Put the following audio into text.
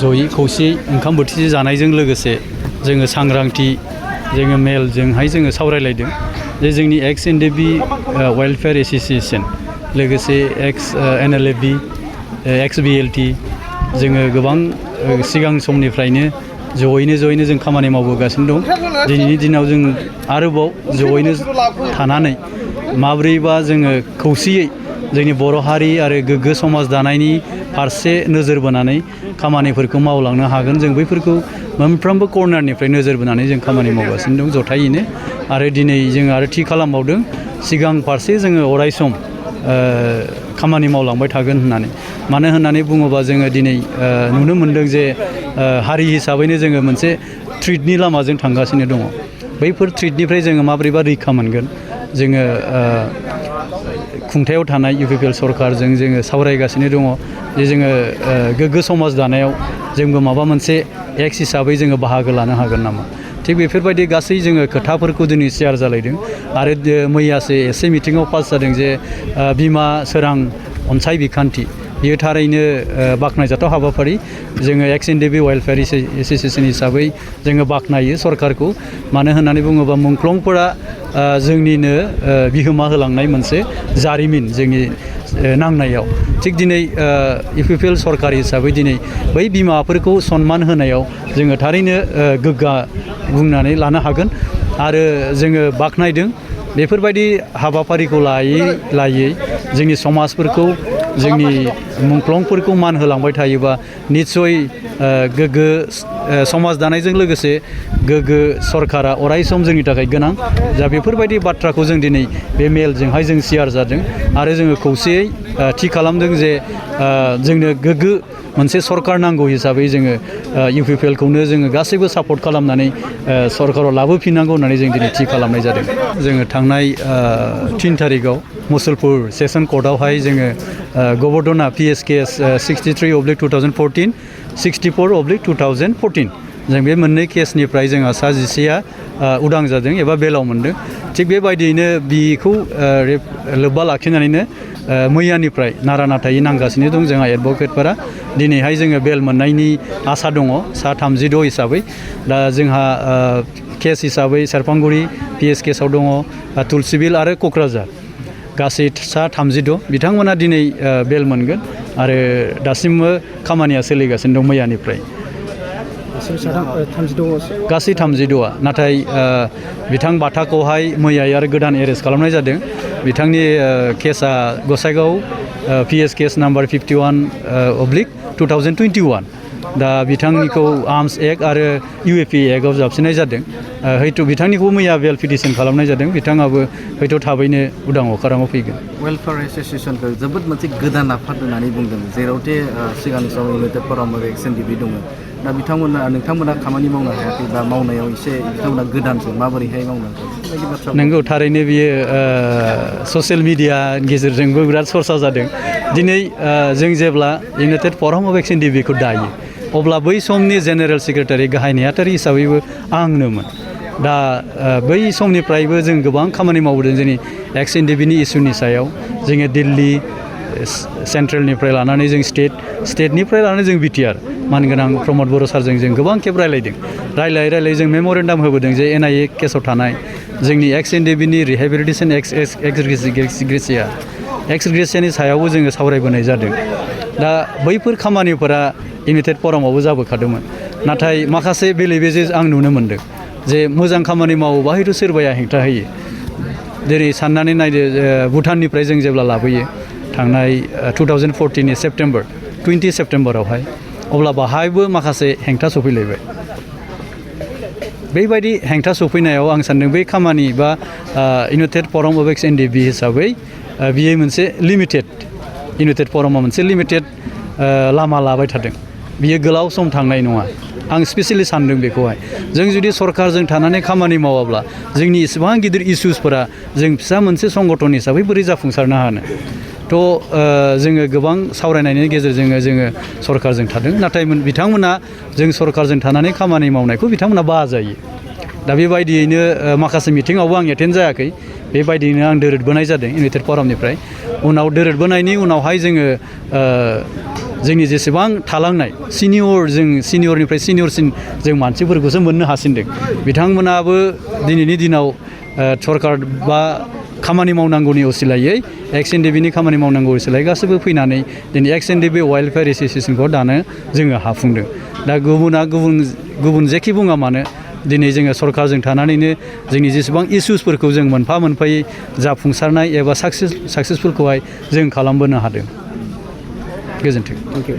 जयै खौसेयै ओंखाम बोथिसे जानायजों लोगोसे जोङो सांग्रांथि जोङो मेलजोंहाय जोङो सावरायलायदों जे जोंनि Ex-Ndfb वेलफेयार एसोसिएशन लोगोसे NLFB Ex-BLT जोङो गोबां सिगां समनिफ्रायनो जयैनो जों खामानि मावबोगासिनो दं। दिनैनि दिनाव जों आरोबाव जयैनो थानानै माब्रैबा जोङो खौसेयै जोंनि बर' हारि आरो गोग्गो समाज दानायनि फारसे नोजोर बोनानै खामानिफोरखौ मावलांनो हागोन। जों बैफोरखौ मोनफ्रोमबो कर्नारनिफ्राय नोजोर बोनानै जों खामानि मावगासिनो दं जथायैनो। आरो दिनै जों आरो थि खालामबावदों सिगां फारसे जोङो अरायसम खामानि मावलांबाय थागोन होननानै। मानो होननानै बुङोबा जोङो दिनै नुनो मोनदों जे हारि हिसाबैनो जोङो मोनसे थ्रेटनि लामाजों थांगासिनो दङ। बैफोर थ्रेटनिफ्राय जोङो माब्रैबा रैखा मोनगोन जोङो खुंथायाव थानाय UPPL सरकारजों जोङो सावरायगासिनो दङ जे जोङो गोग्गो समाज दानायाव जोंबो माबा मोनसे एक्ट हिसाबै जोङो बाहागो लानो हागोन नामा। थिग बेफोरबायदि गासै जोङो खोथाफोरखौ दिनै शेयार जालायदों। आरो मैयासो एसे मिटिङाव पास जादों जे बिमा सोरां अनसाय बिखान्थि बेयो थारैनो बाख्नायजाथाव हाबाफारि। जोङो Ex-Ndfb वेलफेयार एसोसिएशन हिसाबै जोङो बाख्नायो सरकारखौ। मानो होननानै बुङोबा मुंख्लंफोरा जोंनिनो बिहोमा होलांनाय मोनसे जारिमिन जोंनि नांनायाव। थिग दिनै UPPL सरकार हिसाबै दिनै बै बिमाफोरखौ सनमान होनायाव जोङो थारैनो गोग्गा बुंनानै लानो हागोन। आरो जोङो बाख्नायदों बेफोरबायदि हाबाफारिखौ लायै जोंनि समाजफोरखौ जोंनि मुंख्लंफोरखौ मान होलांबाय थायोबा निस्सय गोग्गो समाज दानायजों लोगोसे गोग्गो सरकारा अरायसम जोंनि थाखाय गोनां। दा बेफोरबायदि बाथ्राखौ जों दिनै बे मेलजोंहाय जों शेयार जादों। आरो जोङो खौसेयै थि खालामदों जे जोंनो गोग्गो मोनसे सरकार नांगौ हिसाबै जोङो UPPLखौनो जोङो गासैबो सापर्ट खालामनानै सरकाराव लाबोफिननांगौ होननानै जों दिनै थि खालामनाय जादों। जोङो थांनाय 3 तारिखआव मुसलपुर सेसन कर्टआवहाय जोङो गबर्धना PS केस 63/2014 64/2014 जों बे मोननै केसनिफ्राय जोंहा सा 11आ उदां जादों एबा बेलाव मोनदों। थिग बेबायदियैनो बिखौ लोब्बा लाखिनानैनो मैयानिफ्राय नारा नाथायै नांगासिनो दं जोंहा एडभकेटफोरा। दिनैहाय जोङो बेल मोननायनि आसा दङ सा 36 हिसाबै। दा जोंहा केस हिसाबै सेरफांगुरि PS केसाव दङ तुलसिबिल आरो क'क्राझार गासै सा 36 बिथांमोना दिनै बेल मोनगोन। आरो दासिमबो खामानिया सोलिगासिनो दं मैयानिफ्राय। गासै 36आ नाथाय बिथां बाथाखौहाय मैयाय आरो गोदान एरेस्ट खालामनाय जादों। बिथांनि केसा गसाइगाव PS केस नाम्बार 51/2021। दा बिथांनिखौ आर्मस एक्ट आरो UAP एक्टआव जाबसिननाय जादों। हयथ' बिथांनिखौबो मैया बेल पिटिसन खालामनाय जादों। बिथाङाबो हयथ' थाबैनो उदां अखाराङाव फैगोन। वेलफेयार एसोसिएशनखौ जोबोद मोनसे गोदान आफाद होननानै बुंदों जेरावथे सिगांनि समाव इउनाइटेड फराम Ex-Ndfb दङ। दा नोंथांमोना खामानि मावनो हायाखै बा मावनायाव एसे बिथांमोना गोदानसो माबोरैहाय मावनांगौ बेबायदि बाथ्रा। नंगौ थारैनो बियो ससियेल मिडियानि गेजेरजोंबो बिराद सरसा जादों। दिनै जों जेब्ला इउनाइटेड फराम Ex-Ndfbखौ दायो अब्ला बै समनि जेनेरेल सेक्रेटारि गाहाय नेहाथारि हिसाबैबो आंनोमोन। दा बै समनिफ्रायबो जों गोबां खामानि मावबोदों जोंनि Ex-Ndfbनि इसुनि सायाव। जोङो दिल्ली सेन्ट्रेलनिफ्राय लानानै जों स्टेटनिफ्राय लानानै जों BTR मानगोनां प्रमद बर' सारजों जों गोबां खेब रायलायदों। रायलायै जों मेम'रेन्डाम होबोदों जे NIA केसाव थानाय जोंनि Ex-Ndfbनि रिहेबिलिटेसन एक्स-ग्रेसियानि सायावबो जोङो सावरायबोनाय जादों। दा बैफोर खामानिफोरा इउनाइटेड फरामावबो जाबोखादोंमोन। नाथाय माखासे बेले बेजे आं नुनो मोनदों जे मोजां खामानि मावोबा हयथ' सोरबाया हेंथा होयो। जेरै साननानै नायदो भुटाननिफ्राय जों जेब्ला लाबोयो थांनाय 2014नि 20 सेप्तेम्बरावहाय अब्ला बाहायबो माखासे हेंथा सफैलायबाय। बेबायदि हेंथा सफैनायाव आं सान्दों बै खामानि बा इउनाइटेड फराम Ex-Ndfb हिसाबै बियो मोनसे लिमिटेड इउनाइटेड फरामा मोनसे लिमिटेड लामा लाबाय थादों। बियो गोलाव सम थांनाय नङा। आं स्पेसियेलि सान्दों बेखौहाय जों जुदि सरकारजों थानानै खामानि मावाब्ला जोंनि इसेबां गिदिर इसुसफोरा जों फिसा मोनसे संगठन हिसाबै बोरै जाफुंसारनो हानो। जोङो गोबां सावरायनायनि गेजेरजों जोङो सरकारजों थादों। नाथाय बिथांमोना जों सरकारजों थानानै खामानि मावनायखौ बिथांमोना बाजायो। दा बेबायदियैनो माखासे मिटिङावबो आं एटेन्ड जायाखै। बेबायदियैनो आं दोरोदबोनाय जादों इउनाइटेड फरामनिफ्राय। उनाव दोरोदबोनायनि उनावहाय जोङो जोंनि जेसेबां थालांनाय सिनियरनिफ्राय सिनियरसिन जों मानसिफोरखौसो मोननो हासिनदों बिथांमोनाबो दिनैनि दिनाव सरकार बा खामानि मावनांगौनि असिलायै Ex-Ndfbनि खामानि मावनांगौ असिलायै गासैबो फैनानै दिनै Ex-Ndfb वेलफेयार एस'सियेसनखौ दानो जोङो हाफुंदों दा गुबुन जेखि बुङा मानो दिनै जोङो सरकारजों थानानैनो जोंनि जेसेबां इसुसफोरखौ जों मोनफा मोनफायै जाफुंसारनाय एबा साक्सेसफुलखौहाय जों खालामबोनो हादों गोजोन्थों।